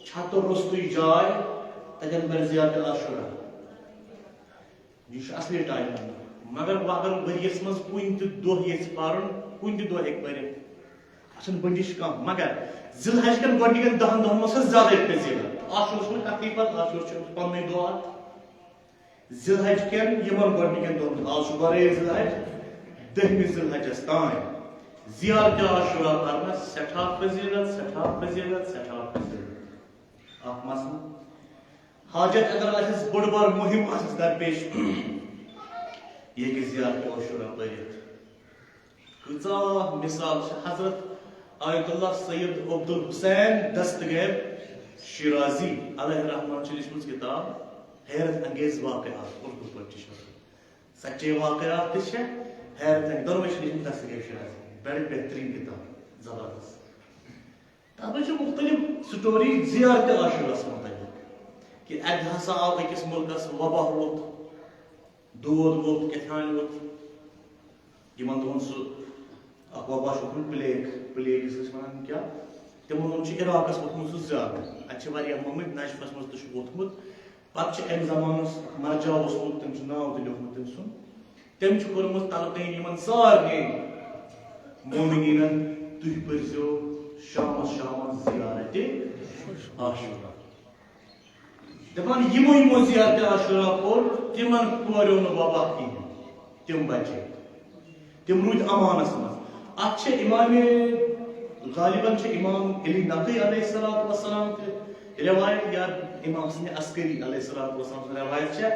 چھتہٕ روٚستُے جاے، تَتٮ۪ن پَرِ زیارت عاشورہ۔ یہِ چھُ اصلی ٹائم۔ مگر وۄنۍ اگر ؤریَس منٛز کُنہِ تہِ دۄہ یژھِ پَرُن، کُنہِ تہِ دۄہ ہیٚکہِ پٔرِتھ۔ اَتھ چھَنہٕ بٔنٛدِش کانٛہہ۔ مگر ذی الحج کٮ۪ن گۄڈٕنِکٮ۪ن دَہَن دۄہَن منٛز چھِ زیادَے فضیٖلت۔ عاشورَس چھُنہٕ کَتھٕے پَتہٕ، عاشور چھُ پَننُے دۄہ اَتھ۔ ذی الحج کٮ۪ن یِمَن گۄڈٕنِکٮ۪ن دۄہَن، آز چھُ بَرٲے ذی الحج، دٔہمہِ ذی الحجَس تام زیارت عاشورہ پَرنَس سٮ۪ٹھاہ فضیٖلت، سٮ۪ٹھاہ فضیٖلت، سٮ۪ٹھاہ فضیٖلت۔ اَکھ مسلہٕ۔ حاجت اگر آسٮ۪س، بٔڑ بار مُہِم آسٮ۪س درپیش، یہِ ہیٚکہِ زیارت عاشورہ پٔرِتھ۔ کۭژاہ مثال چھِ۔ حضرت آیت اللہ سید عبدالحسین دستگیر شیرازی علیہ الرحمن چھِ لیچھمٕژ کِتاب حیرت انگیز واقعات، اردو پٲٹھۍ چھِ لیچھمٕژ۔ سچے واقعات تہِ چھِ، حیرت انگیز، دۄنوَے چھِ لیچھمٕتۍ دستگیر شیرازی۔ بڑٕ بہتریٖن کِتاب، زبردست۔ تَتھ منٛز چھِ مُختٔلِف سٹوری زیارت عاشورہَس مُتعلِق، کہِ اَتہِ ہسا آو أکِس مُلکَس وبا ووٚتھ، دود ووٚتھ، کیٛاہ تام ووٚتھ۔ یِمَن دۄہَن سُہ اَکھ وبا چھُ ووٚتھمُت، پلیگ، پلیگ یُس أسۍ وَنان کیٛاہ، تِمَن دۄہَن چھُ عراقَس ووٚتھمُت سُہ زیادٕ۔ اَتہِ چھِ واریاہ مٔمٕتۍ، نجفَس منٛز تہِ چھُ ووٚتھمُت۔ پَتہٕ چھُ اَمہِ زمانَس مرجع اوسمُت، تٔمۍ چھُ ناو تہِ لیوٗکھمُت تٔمۍ سُنٛد۔ تٔمۍ چھُ کوٚرمُت تلقین یِمن سارنٕے مومنیٖنن، تُہۍ پٔرۍزیو شامس شامس زیارت عاشورہ۔ دپان یِمو یِمو زیارت عاشورہ پوٚر، تِمن کوریو نہٕ وبا کِہیٖنۍ، تِم بچے، تِم روٗدۍ امانس منٛز۔ اتھ چھِ امام، غالباً چھِ امام علی نقی علیہ الصلوۃ والسلام تہِ روایت یا امام حسن عسکری علیہ الصلوۃ والسلام سٕنٛز روایت چھےٚ،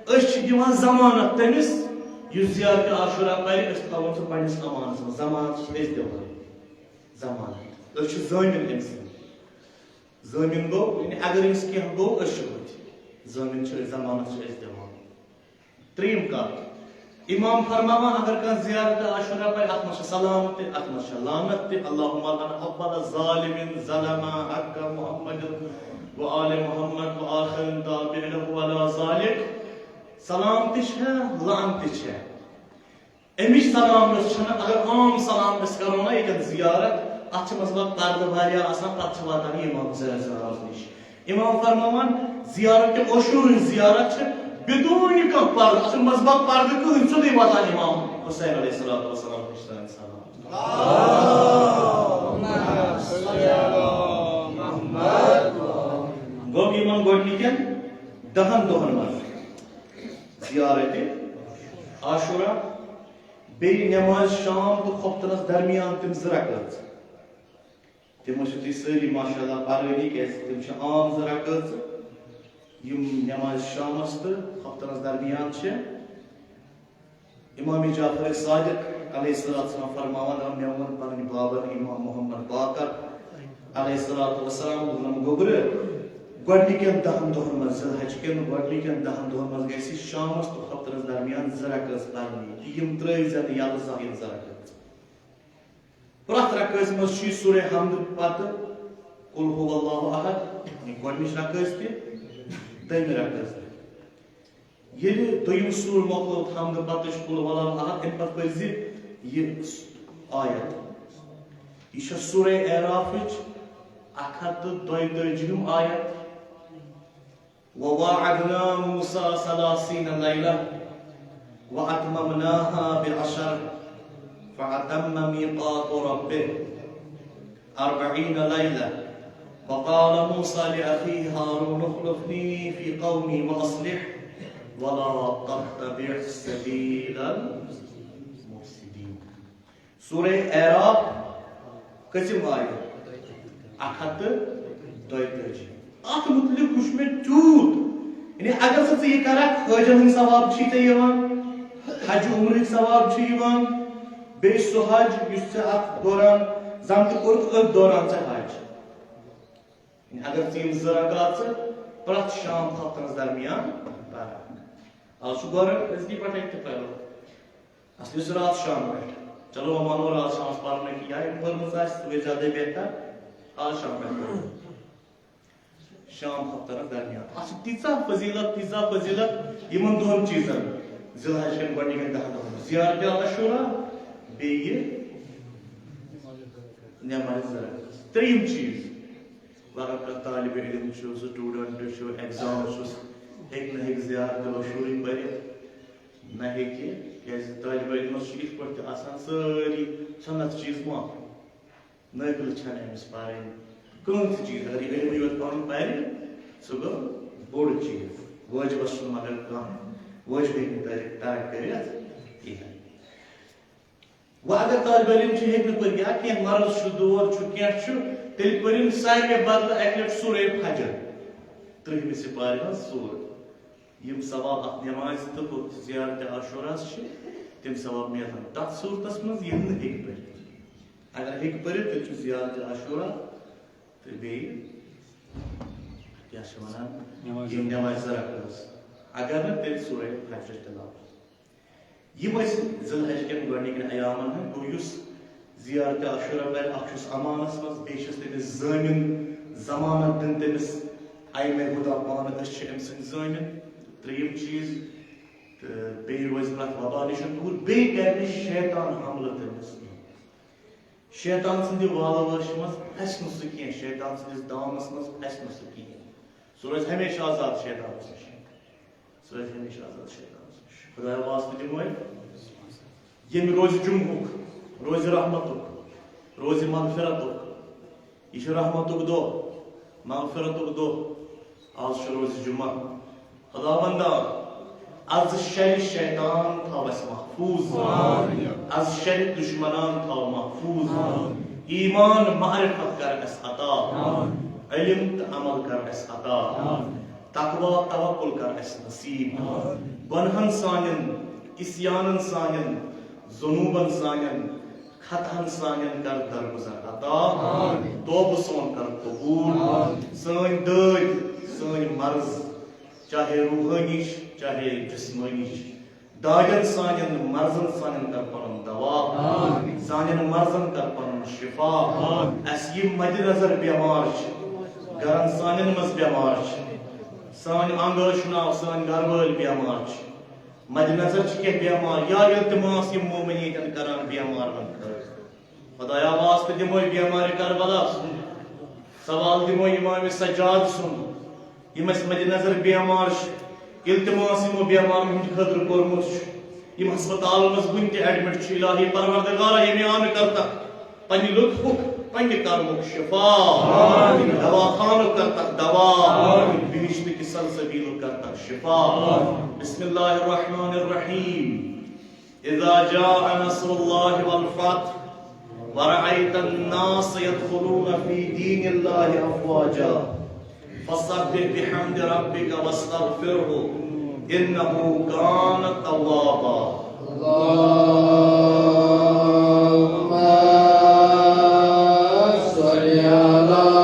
أسۍ چھِ دِوان ضمانت تٔمِس، یُس زیارت عاشورہ پرِ، أسۍ تھاوون سُہ پننِس امانس منٛز۔ ضمانت چھِ أسۍ دِوان، ضمانت۔ أسۍ چھِ ضٲمِن أمۍ سٕنٛدۍ۔ ضٲمِن گوٚو، یعنی اگر أمِس کینٛہہ گوٚو، أسۍ چھِ ہوٚتہِ۔ ضٲمِن چھِ أسۍ، ضمانت چھِ أسۍ دِوان۔ ترٛیٚیِم کَتھ، امام فرماوان، اگر کانٛہہ زیارت عاشورہ پَرِ، اَتھ منٛز چھِ سلام تہِ، اَتھ منٛز چھِ لعنت تہِ۔ اللہم لعن اول ظالم ظلم حق محمد و آل محمد و آخر تابع له علی ذالک۔ سلام تہِ چھِ، لعنت تہِ چھِ۔ اَمِچ سلام یۄس چھَنہٕ، اگر عام سلام أسۍ کَرو نا ییٚتٮ۪ن زیارت، اَتھ چھِ منٛزٕ منٛزٕ پردٕ واریاہ آسان، پَتہٕ چھِ واتان یہِ امام حسین علیہ السلامَس نِش۔ امام فرماوان، زیارت تہِ عاشورٕچ زیارت چھِ بدون کانٛہہ پردٕ، اَتھ چھُنہٕ منٛزٕ باگ پردٕ کٕہٕنۍ، سیوٚدُے واتان امام حسین علیہ الصلوۃ والسلام نِش سٲنۍ سلام۔ گوٚو یِمن گۄڈٕنِکٮ۪ن دَہَن دۄہَن منٛز زیارت عاشورہ، بیٚیہِ نماز شام تہٕ خۄفتنَس درمیان تِم زٕ رکٲژ۔ تِم ٲسِو تُہۍ سٲری ماشاءاللہ پرٲنی، کیازِ تِم چھِ عام زٕ رکٲژٕ، یِم نماز شامس تہٕ خۄفتنس درمیان چھِ۔ امام جعفر صادق علیہ الصلوۃ والسلام فرماوان، آ، مےٚ ووٚن پنٕنۍ بابن امام محمد باقر علیہ الصلوۃ والسلام، دوٚپنم، گوٚبرٕ، گۄڈٕنِکٮ۪ن دَہَن دۄہَن منٛز، ذی الحج کٮ۪ن گۄڈٕنِکٮ۪ن دَہَن دۄہَن منٛز گژھِ شامَس تہٕ خۄفتَنَس درمیان زٕ رکٲژ پَرنہِ، تہٕ یِم ترٲوۍ زٮ۪نہٕ یَلہٕ زانٛہہ یِم زٕ رکٲژ۔ پرٛٮ۪تھ رکٲژ منٛز چھُ یہِ سورہ حمد پتہٕ قل هو اللہ احد، یعنی گۄڈٕنِچ رکٲژ تہِ، دوٚیمہِ رکٲژ تہِ۔ ییٚلہِ دوٚیِم سورہ مۄکلٲو حمد پتٕچ قل هو اللہ احد، اَمہِ پتہٕ پٔرۍ زِ یہِ آیت۔ یہِ چھےٚ سورہ اعرافٕچ اَکھ ہَتھ تہٕ دۄیہِ تٲجِہِم آیت۔ وواعدنا موسى ثلاثين ليلة وأتممناها بعشر فتم ميقات ربه أربعين ليلة وقال موسى لأخيه هارون اخلفني في قومي وأصلح ولا تتبع سبيل المفسدين۔ سورہ اعراف کٔژِم آیت؟ اَکھ ہَتھ تہٕ دۄیہِ تٲجی۔ اَتھ مُتعلِق وُچھ مےٚ تیوٗت، یعنی اگر ژٕ ژٕ یہِ کرکھ، حٲجن ہُنٛد ثواب چھُے ژےٚ یِوان، حج عمرٕکۍ ثواب چھُ یِوان، بیٚیہِ سُہ حج یُس ژےٚ اَتھ دوران زَن تہِ کوٚرُتھ، أتھۍ دوران ژےٚ حج۔ یعنی اگر ژٕ یِم زٕ رکعت ژٕ پرٛٮ۪تھ شام خۄفتنس درمیان پرکھ۔ آز چھُ گۄڈٕ أزکی پٮ۪ٹھَے تہِ پرو۔ اصلی چھُ راتھ شام پٮ۪ٹھ۔ چلو، وۄنۍ وَنو راتھ شامَس پَرُن نہٕ کینٛہہ۔ یا یِم پٔرمٕژ آسہِ، سُہ گٔے زیادَے بہتر۔ آز شام پٮ۪ٹھ پَرو۔ شام خۄفتنَس درمیان۔ اَتھ چھِ تیٖژاہ فضیٖلت، تیٖژاہ فضیٖلت یِمَن دۄن چیٖزَن۔ ذی الحج کٮ۪ن گۄڈٕنِکٮ۪ن دَہَن دۄہَن۔ زیارت عاشورہ، بیٚیہِ نٮ۪مازِ زٕ رکعت۔ ترٛیٚیِم چیٖز، وۄنۍ اگر کانٛہہ طالبِ علم چھُ، student چھُ، exam چھُس، ہیٚکہِ نہٕ ہیٚکہِ زیارت عاشورہ پٔرِتھ، نہ ہیٚکہِ، کیٛازِ طالبِ علمس چھُ یِتھ پٲٹھۍ تہِ آسان سٲری سُنت چیٖز معاف۔ نٲفِل چھَنہٕ أمِس پَرٕنۍ، کانٛہہ تہِ چیٖز، اگر یہِ علمٕے یوت پَنُن پَرِ، سُہ گوٚو بوٚڑ چیٖز۔ وٲجبَس چھُنہٕ مگر کانٛہہ، وٲجبٕے ہیٚکہِ نہٕ تَرِ-، ترک کٔرِتھ کِہیٖنۍ۔ وۄنۍ اگر طالبِ علم چھُ ہیٚکہِ نہٕ پٔرِتھ یا کینٛہہ مرض چھُ، دود چھُ، کینٛہہ چھُ، تیٚلہِ پٔرِن ساروے بدلہٕ اَکہِ لَٹہِ سورہ فجر، ترٛہمہِ سِپارِ ہٕنٛز سورہ۔ یِم ثواب اَتھ نٮ۪مازِ تہٕ ہُتھ زیارتِ عاشوراہَس چھِ، تِم ثواب میلن تَتھ صوٗرتَس منٛز ییٚلہِ نہٕ ہیٚکہِ پٔرِتھ۔ اگر ہیٚکہِ پٔرِتھ، تیٚلہِ چھُ زیارتِ عاشورہ تہٕ بیٚیہِ کیٛاہ چھِ وَنان، نٮ۪مازِ۔ یِم نٮ۪مازِ زٕ رکعت۔ اگر نہٕ، تیٚلہِ سورہ فجر تلاوت۔ یِم ٲسۍ ذی الحج کٮ۪ن گۄڈٕنِکٮ۪ن ایامَن ہٕنٛدۍ۔ گوٚو، یُس زیارتِ عاشورہ کرِ، اکھ چھُس امانس منٛز، بیٚیہِ چھِس تٔمِس ضٲمِن، ضمانت دِنۍ تٔمِس، اَیِمَے ہُدا پانہٕ، أسۍ چھِ أمۍ سٕنٛدۍ ضٲمِن۔ ترٛیٚیِم چیٖز، تہٕ بیٚیہِ روزِ پرٛٮ۪تھ وبا نِش دوٗر، بیٚیہِ کرِ نہٕ شیطان حملہٕ تٔمِس کینٛہہ۔ شیطان سٕنٛدِ والہٕ وٲشہِ منٛز پھسہِ نہٕ سُہ کینٛہہ، شیطان سٕنٛدِس دامَس منٛز پھسہِ نہٕ سُہ کِہیٖنۍ۔ سُہ روزِ ہمیشہِ آزاد شیطانَس نِش۔ سُہ روزِ ہمیشہِ آزاد شیطانَس نِش۔ خدایا واسطہٕ دِمو أمۍ۔ ییٚمہِ روزِ جمعُک، روزِ رحمتُک، روزِ مغفرتُک۔ یہِ چھُ رحمتُک دۄہ، مغفرتُک دۄہ۔ آز چھُ روزِ جمعہ۔ خداوندا، از شرِ شیطان تھاو اسہِ محفوظ۔ آمین۔ از شرِ دشمنان تھاو محفوظ۔ آمین۔ ایمان معرفت کر اسہِ عطا۔ آمین۔ علم تہٕ عمل کر اسہِ عطا۔ آمین۔ تقوی توکل کر اسہِ نصیب۔ آمین۔ گۄنہن سانٮ۪ن، عصیانن سانٮ۪ن، ذنوبن سانٮ۪ن، خطاہن سانٮ۪ن کر درگزر عطا۔ آمین۔ توبہٕ سون کر قبول۔ آمین۔ سٲنۍ دٲدۍ، سٲنۍ مرض، چاہے روحٲنی چھِ، چاہے جسمٲنی چھِ، دادٮ۪ن سانٮ۪ن، مرضن سانٮ۪ن کر پنُن دوا۔ آمین۔ سانٮ۪ن مرضن کر پنُن شفا۔ آمین۔ اسہِ یِم مدِ نظر بیمار چھِ، گرن سانٮ۪ن منٛز بیمار چھِ، سٲنۍ انگ ٲشناو، سٲنۍ گرٕ وٲلۍ بیمار چھِ، مدِ نظر چھِ کینٛہہ بیمار، یا التماس یِم مومنیٖتن کران بیمارن خٲطرٕ۔ خدایا واسطہٕ دِمو بیمارِ کربلا سُنٛد، سوال دِمو امام سجاد سُنٛد، یِم اسہِ مدِ نظر بیمار چھِ، التماس یِمو بیمارن ہٕنٛدِ خٲطرٕ کوٚرمُت چھُ، یِم ہسپتالن منٛز وُنہِ تہِ admit چھِ، الٰہی پروردگارا، ییٚمہِ آنہٕ کرتکھ پننہِ لطفُک، پننہِ کرمُک شفا۔ آمین۔ دوا خانُک کرتکھ دوا۔ آمین۔ بہشت کہِ سلسبیلُک کرتکھ شفا۔ آمین۔ بسم اللہ الرحمن الرحیم۔ إذا جاء نصر الله والفتح ورأيت الناس يدخلون في دين الله أفواجا فسبح بحمد ربك واستغفره إنه كان توابا. اللهم صل على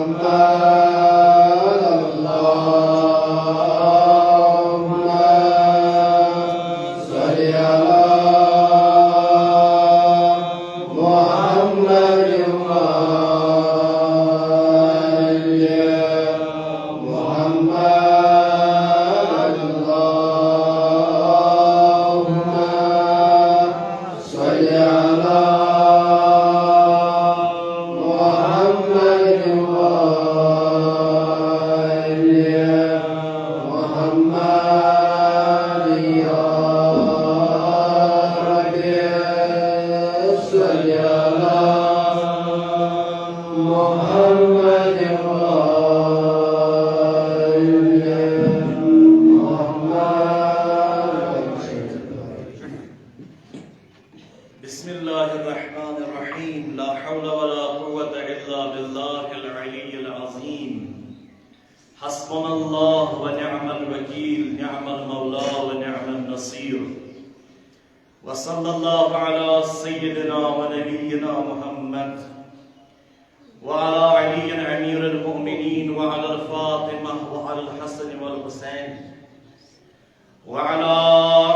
محمد، اللهم صل على محمد وآل محمد، اللهم صل على محمد وآل محمد، يا رب صل على محمد وآل محمد. بسم الله الرحمن الرحيم. لا حول ولا قوة إلا بالله العلي العظيم. حسبنا الله ونعم الوكيل، نعم المولى ونعم النصير. وصلى الله على سيدنا ونبينا محمد وعلى علي أمير المؤمنين وعلى الفاطمة وعلى الحسن والحسين وعلى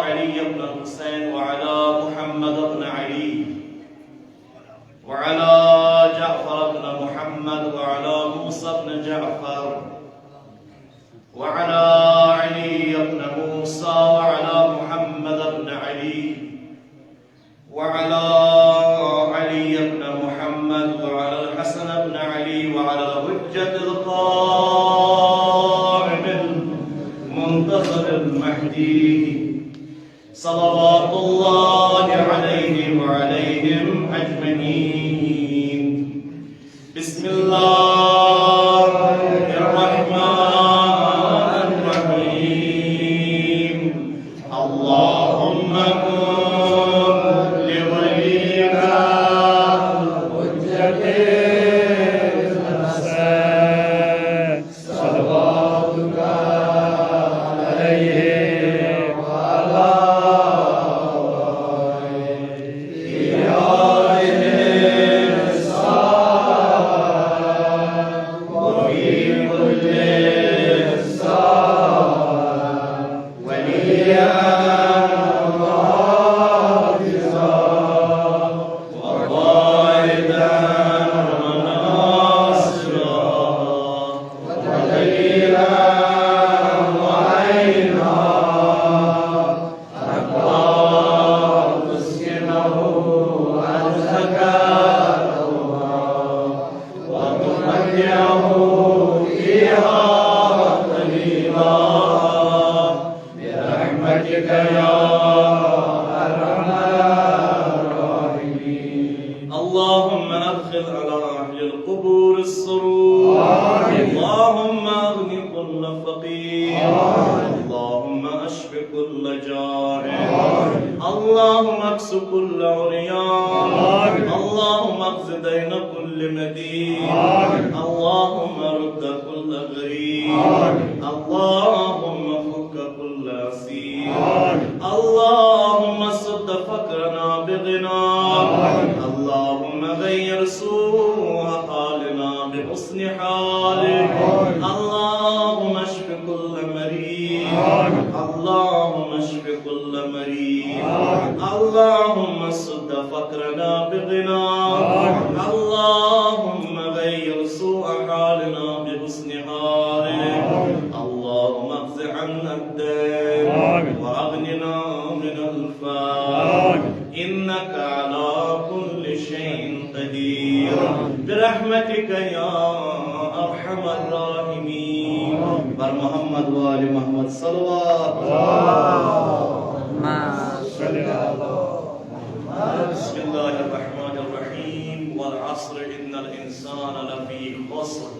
علي بن الحسين وعلى محمد بن علي وعلى جعفر بن محمد وعلى موسى بن جعفر وعلى علي بن موسى وعلى محمد بن علي وعلى علي بن محمد وعلى الحسن بن علي وعلى الحجة القائم المنتظر المهدي صلوات الله عليه وعليهم أجمعين. بسم الله الرحمن الرحيم. اللهم كن لوليك الحجة الحسن صلواتك عليه وعلى آله في هذه الساعة وفي كل ساعة وليا وحافظا وقائدا وناصرا ودليلا وعينا حتى تسكنه أرضك طوعا وتمتعه فيها طيبا برحمتك يا أرحم الراحمين. اللهم أدخل على أهل القبور السرور. آمين. اللهم أغن كل فقير. آمين. اللهم أشف كل جائع. آمين. اللهم اكس كل عريان. آمين. اللهم اقض دين كل مدين. آمين. اللهم رد كل غريب. آمين. اللهم فك كل أسير. آمين. اللهم سد فقرنا بغنى. آمين. اللهم غير سوء حالنا بحسن حال. آمين. اللهم اشف كل مريض. آمين. اللهم اشف كل مريض. آمين. اللهم سد فقرنا بغنى. آمين. اللهم غير سوء حالنا بحسن حال. آمين. اللهم اقض عنا الدين. آمين. وأغننا من الفقر. آمين. إنك على كل شيء قدير. برحمتك يا أرحم الراحمين. بر محمد وآل محمد صلوات. اللهم صل على محمد. بسم الله الرحمن الرحيم. والعصر إن الإنسان لفي خسر.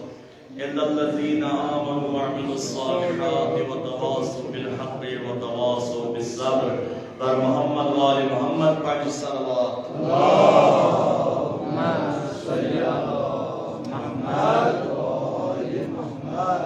إلا الذين آمنوا وعملوا الصالحات وتواصوا بالحق وتواصوا بالصبر. بر محمد وآل محمد پنج صلوات. اللهم صل على محمد وآل محمد.